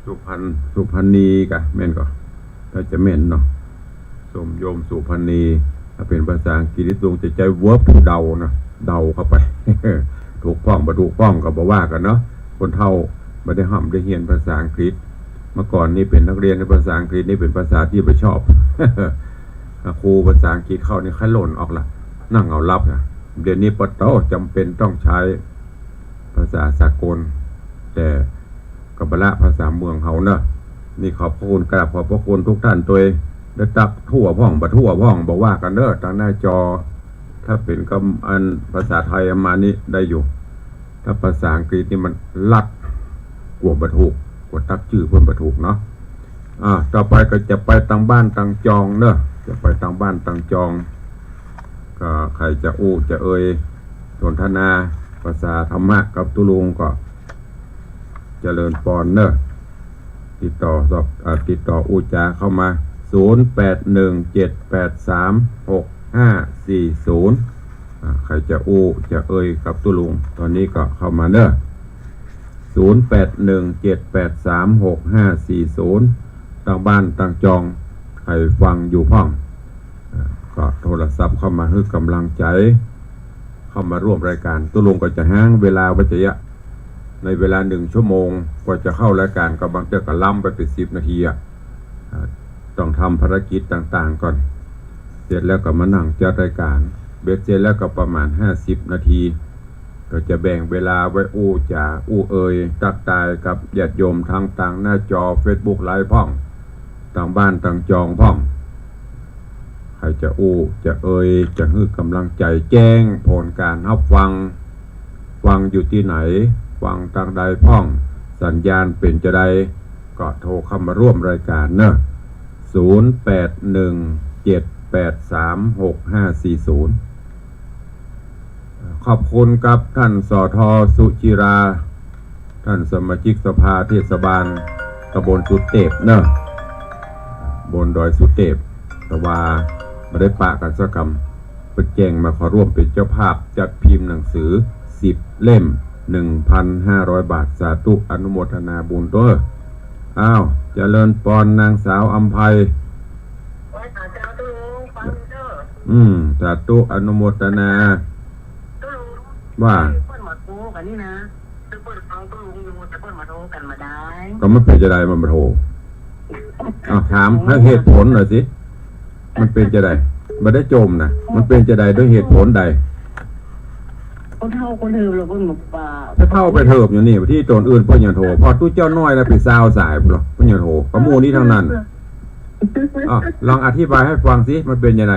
สุพรรณ สุพรรณีกะ แม่นก่อ น่าจะแม่นเนาะ สมโยมสุพรรณี ถ้าเป๋นภาษาอังกฤษนี่ตุ๊ลุงจะใจ๊ verb to เดานะ เดาเข้าไป ถูกพ่องบ่ถูกพ่องก็บ่ว่ากั๋นเนาะ คนเฒ่าบ่ได้ฮ่ำได้เฮียนภาษาอังกฤษ เมื่อก่อนนี่เป๋นนักเรียนในภาษาอังกฤษนี่เป๋นภาษาตี้บ่ชอบ ครูภาษาอังกฤษเข้านี่ใค่หล่นออกละ นั่งเอาหลับนะ เดี๋ยวนี้ปะโต๊ะ จ๋ำเป๋นต้องใจ๊ภาษาสากล แต่ก็บ่ละภาษาเมืองเฮาเนาะ นี่ขอบพระคุณ กราบขอบพระคุณทุกท่านตวย ได้ตักทั่วพ่องบ่ทั่วพ่องบ่ว่ากั๋นเนาะ ตางหน้าจอ ถ้าเป๋นกำ อันภาษาไทยอะมานี่ได้อยู่ ถ้าภาษาอังกฤษนี่มันลัด กั๋วบ่ถูก กั๋วตั๊กจื้อเปิ้นบ่ถูกเนาะ อ่า ต่อไปก็จะไปตางบ้านตางจองเนาะ จะไปตางบ้านตางจอง ก็ใผจะอู้จะเอ่ย สนทนา ปรึกษาธรรมะกับตุ๊ลุงก็เจริญปอนเน่อ ติดต่อสอบ อ่า ติดต่ออู้จ๋าเข้ามา ศูนย์แปดหนึ่งเจ็ดแปดสามหกห้าสี่ศูนย์ อ่า ใผจะอู้จะเอ่ยกับตุ๊ลุงตอนนี้ก็เข้ามาเน่อ ศูนย์แปดหนึ่งเจ็ดแปดสามหกห้าสี่ศูนย์ ตางบ้านตางจอง ใผฟังอยู่พ่อง อ่า ก็โทรศัพท์เข้ามาหื้อกำลังใจ๋ เข้ามาร่วมรายก๋าน ตุ๊ลุงก็จะฮ้างเวลาไว้จะเยียะ ในเวลาหนึ่งชั่วโมง กว่าจะเข้ารายก๋านก็บางเตื้อก็ล้ำไปเป๋นสิบนาทีอะ อ่า ต้องทำภารกิจต่างๆ ก่อน เสร็จแล้วก็มานั่งจัดรายก๋าน เบ็ดเสร็จแล้วก็ประมาณห้าสิบนาที ก็จะแบ่งเวลาไว้อู้จ๋าอู้เอ่ย ตั๊กตายกับญาติโยมทางตางหน้าจอเฟซบุ๊กไลฟ์พ่อง ตางบ้านตางจองพ่อง ใผจะอู้จะเอ่ย จะหื้อกำลังใจ๋ แจ้งผลก๋านฮับฟัง ฟังอยู่ตี้ไหน ฟังตางใดพ่อง สัญญาณเป๋นจาใด ก็โทรเข้ามาร่วมรายก๋านเน่อ ศูนย์แปดหนึ่งเจ็ดแปดสามหกห้าสี่ศูนย์ ขอบคุณกับท่าน สท สุจิรา ท่านสมาชิกสภาเทศบาลตำบลสุเตพเน่อ บนดอยสุเตพ แต่ว่าบ่ได้ปะกั๋นสักกำ เปิ้นแจ้งมาขอร่วมเป๋นเจ้าภาพจัดพิมพ์หนังสือสิบเล่ม หนึ่งพันห้าร้อยบาท สาธุอนุโมทนาบุญเน่อ อ้าว เจริญปอนนางสาวอำไพ ไหว้สาเจ้าตุ๊ลุง ฟังเน่อ อืม สาธุอนุโมทนา ตุ๊ลุง ว่า เปิ้นบ่โทรกั๋นนี่นะ คือเปิ้นฟังตุ๊ลุงอยู่ แต่เปิ้นบ่โทรกั๋นบ่ได้ ก็มันเป๋นจาใดมันบ่โทร อ้าว ถามหื้อเหตุผลหน่อยสิ มันเป๋นจาใด บ่ได้จ่มนะ มันเป๋นจาใด ด้วยเหตุผลใด คนเฒ่าคนเถิบแล้วเปิ้นบ่ปะ ถ้าเฒ่าไปเถิบอยู่นี่ ตี้ตนอื่นเปิ้นยังโทร พอตุ๊เจ้าน้อยแล้วเป๋นซาวสายพุ้นลอ เปิ้นยังโทร ก็หมู่นี้ตังนั้น อ้าว ลองอธิบายหื้อฟังสิ มันเป๋นจาใด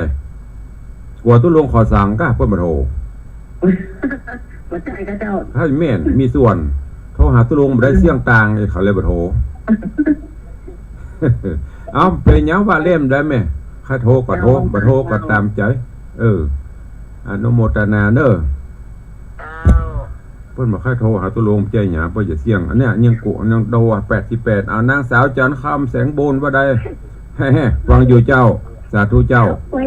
กั๋วตุ๊ลุงขอสั่งก้า เปิ้นบ่โทร บ่ใจ้ก้าเจ้า ถ้าแม่นมีส่วน โทรหาตุ๊ลุงบ่ได้เสี้ยงตาง เขาเลยบ่โทร เอ้า เป๋นหยังว่าเล่มได้แม่ ใค่โทรก็โทร บ่โทรก็ต๋ามใจ๋ เออ อนุโมทนาเน่อ เปิ้นบ่ใค่โทรหาตุ๊ลุง บ่ใจ้หยัง เปิ้นจะเสี้ยง อันเนี้ยยังกุ ยังโด แปดสิบแปด เอา นางสาวจันทร์คำ แสงบุญ ว่าใด แฮ่ๆ ฟังอยู่เจ้า สาธุเจ้า ไหว้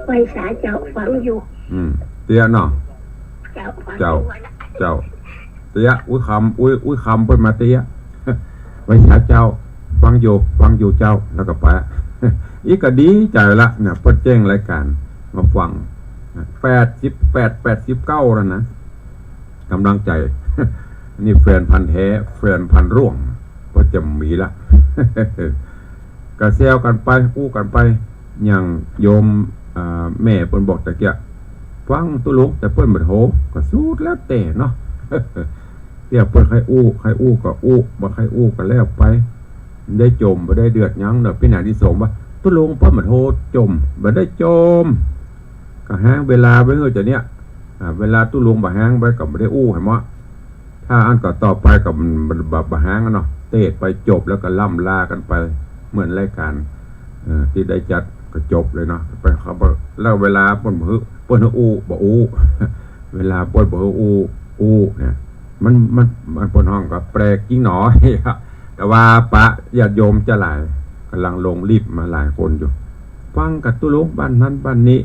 ไหว้สาเจ้า ฟังอยู่ อืม เตี้ยเนาะ เจ้า ฟังอยู่ เจ้า เจ้า เตี้ย อุ้ยคำ อุ้ย อุ้ยคำ เปิ้นมาเตี้ย ไหว้สาเจ้า ฟังอยู่ ฟังอยู่เจ้า แล้วก็ไป อี้ก็ดีใจ๋ละเนี่ย เปิ้นแจ้งรายก๋านมาฟัง แปดสิบแปด แปดสิบเก้าแล้วนะ ก๋ำลังใจ๋ นี่แฟนพันธุ์แท้ แฟนพันธุ์ร่วง ก็จะมีละ ก็แซวกั๋นไป อู้กั๋นไป อย่างโยม อ่า แม่เปิ้นบอกตะเกียะ ฟังตุ๊ลุง แต่เปิ้นบ่โทร ก็สุดแล้วแต่เนาะ เตี้ย เปิ้นใค่อู้ ใค่อู้ก็อู้ บ่ใค่อู้ก็แล้วไป บ่ได้จ่ม บ่ได้เดือดหยังเนาะ ปี้หน้าตี้สมว่า ตุ๊ลุงเปิ้นบ่โทรจ่ม บ่ได้จ่ม ก็ฮ้างเวลาไว้หื้อจะเนี้ย อ่า เวลาตุ๊ลุงบ่ฮ้างไว้ก็บ่ได้อู้หื้อหมด ถ้าอั้นก็ต่อไปก็บ่ บ่ฮ้างอะเนาะ เตศน์ไปจบแล้วก็ล่ำลากั๋นไป เหมือนรายก๋าน เอ่อ ตี้ได้จัดก็จบเลยเนาะ ไปเขาบ่ แล้วเวลาเปิ้นบ่หื้อ เปิ้นหื้ออู้ บ่อู้ เวลาเปิ้นบ่หื้ออู้ อู้เนี่ย มัน มัน มันเปิ้นฮ้องก็แปลกจริงหนอ แต่ว่าปะญาติโยมจะหลาย ก่ำลังลงลิฟต์มาหลายคนอยู่ ฟังกับตุ๊ลุงบ้านนั้นบ้านนี้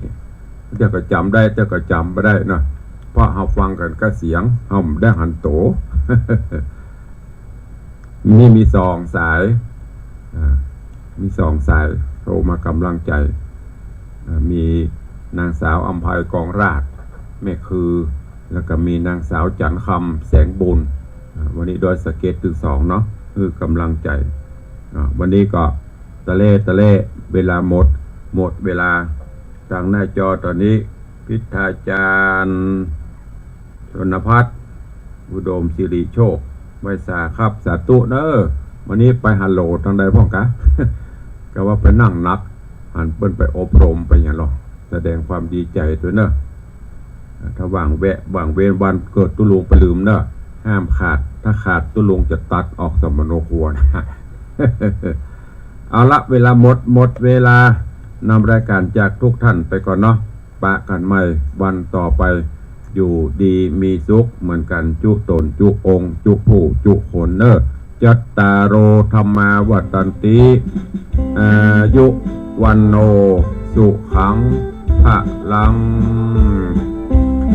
เตื้อก็จ๋ำได้ เตื้อก็จ๋ำบ่ได้เนาะ เพราะเฮาฟังกั๋นกับเสียง เฮาบ่ได้หันโต นี่มีสองสาย อ่า มีสองสายโทรมาก๋ำลังใจ๋ อ่า มีนางสาวอำไพ กองราช แม่คือ แล้วก็มีนางสาวจันทร์คำ แสงบุญ อ่า วันนี้ดอยสะเก็ดตึงสองเนาะ หื้อก๋ำลังใจ๋ อ่า วันนี้ก็ ตะเล่ ตะเล่ เวลาหมด หมดเวลา ตางหน้าจอต๋อนนี้ พิธาจารย์ ชนพัฒน์ อุดมสิริโชค ไหว้สาครับ สาธุเน่อ วันนี้ไปฮัลโหลตางใดพ่องกะ ก็ว่าไปนั่งหนัก หันเปิ้นไปอบรมไปหยังลอ แสดงความดีใจ๋ตวยเน่อ ถ้าว่างแวะ ว่างเว้นวันเกิดตุ๊ลุงไปลืมเน่อ ห้ามขาด ถ้าขาดตุ๊ลุงจะตัดออกสมโนครัวนะ เอาละ เวลาหมด หมดเวลานำรายก๋านจากทุกท่านไปก่อนเนาะ ปะกั๋นใหม่วันต่อไป อยู่ดีมีสุขเหมือนกั๋นจุ๊ต๋นจุ๊องค์จุ๊ผู้จุ๊คนเน่อ จัตตาโร ธัมมา วัฑฒันติ อายุ วัณโณ สุขัง พลัง